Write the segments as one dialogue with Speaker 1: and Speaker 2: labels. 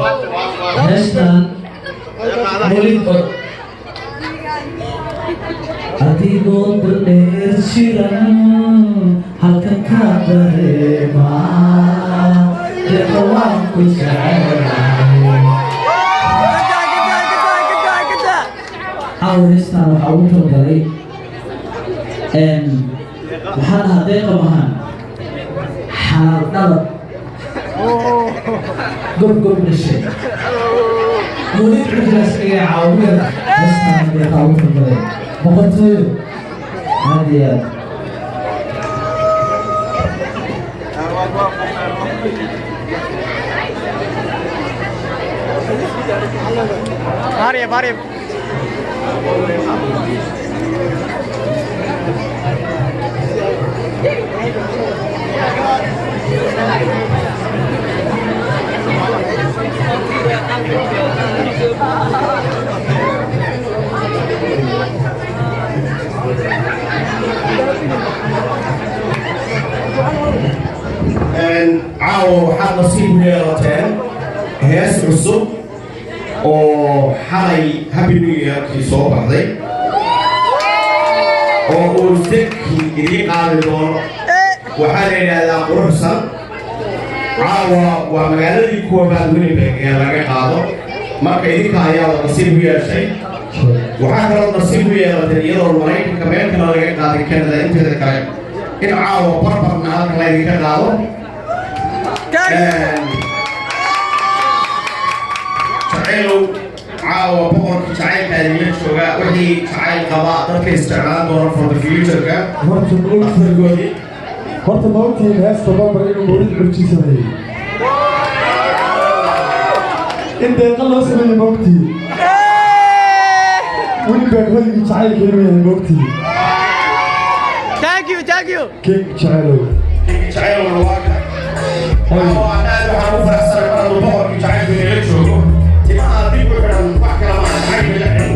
Speaker 1: Heestan Mawlid Cod adigoo daldheer jiran halkan ka dareemaa, deeqa waan ku jecelahay. Caawa heestan waxaa ugu talagalay, waxaa dhahaa Deeqa mahan xalaal dhalad, gob gob dhashay, Mawlid Cudgaas ayaa caawiyada. Heestan Deeqa ugu talagalay, boqortooyo aad iyo aad.
Speaker 2: Maria, Maria.
Speaker 3: Caawa waxaad nasiib u yeelateen hees cusub oo xalay Happy New Yearkii soo baxday oo uu Zaki idiin qaadi doono. Waxaa la yidhaahdaa Quruxsan. Caawa waa magaaladii koobaad Winnipeg ee laga qaado. Marka idinka ayaa nasiib u yeeshay. Waxaa kaloo nasiib u yeelateen, iyadoo Maraykanka meel kale laga qaaday, Canada inteeda kale, in caawa barbarna halka la idinka qaado. Jacaylow, caawa boqorka jacaylka idinla jooga. Wixii jacayl qaba, dadka isticmaalan doona for the future-ka.
Speaker 4: Horta ma ogtihiin?
Speaker 3: Akhtarkoodii.
Speaker 4: Horta ma ogtihiin heesta Barbar inuu Mawlid Curji sameeyey? In Deeqa loo sameeyey ma ogtihiin? Winnipeg hoygii jacaylka inuu yahay ma ogtihiin?
Speaker 2: Thank you, thank you.
Speaker 4: King Jacaylow.
Speaker 3: Jacaylowna waa ka caawa. Aan aad waxaan u faraxsanay mar hadduu boqorkii jacaylku idinla joogo. Timaha dib u xidhan wax kale maaha, jacaylka la xidhan.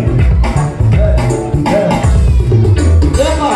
Speaker 1: Deeqa.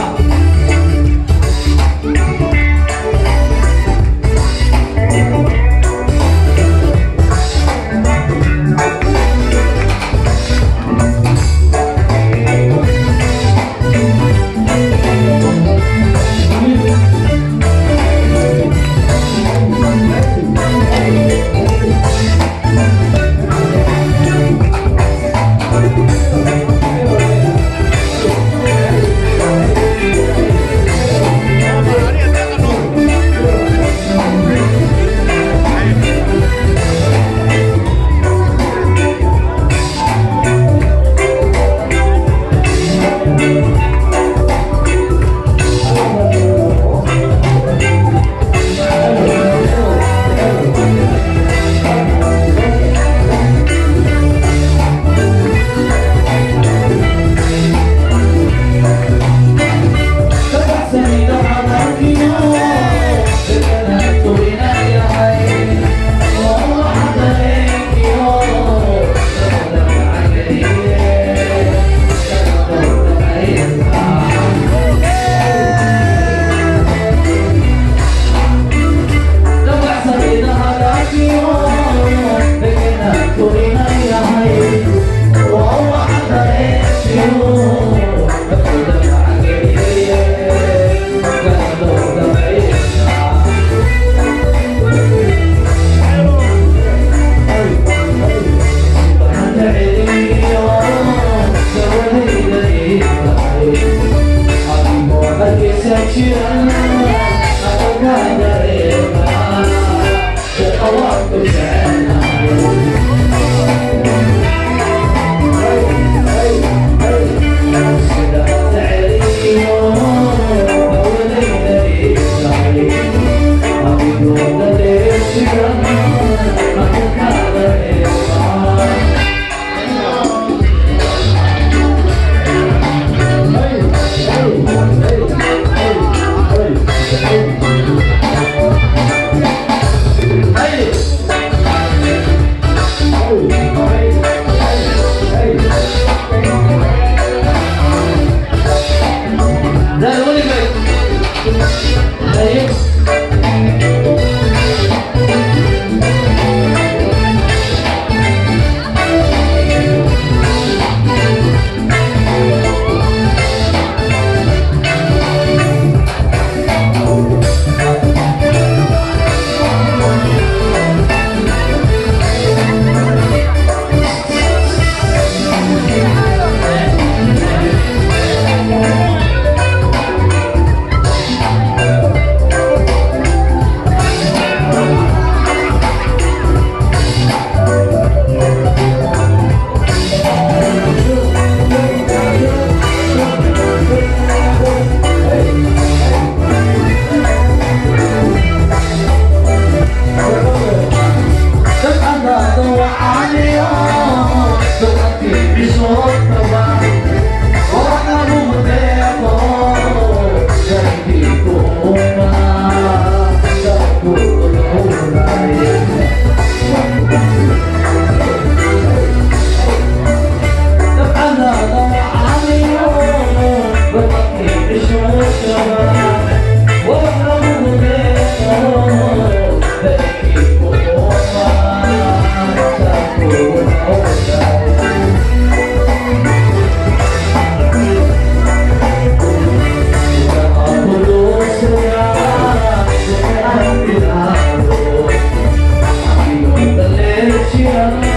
Speaker 1: Jira.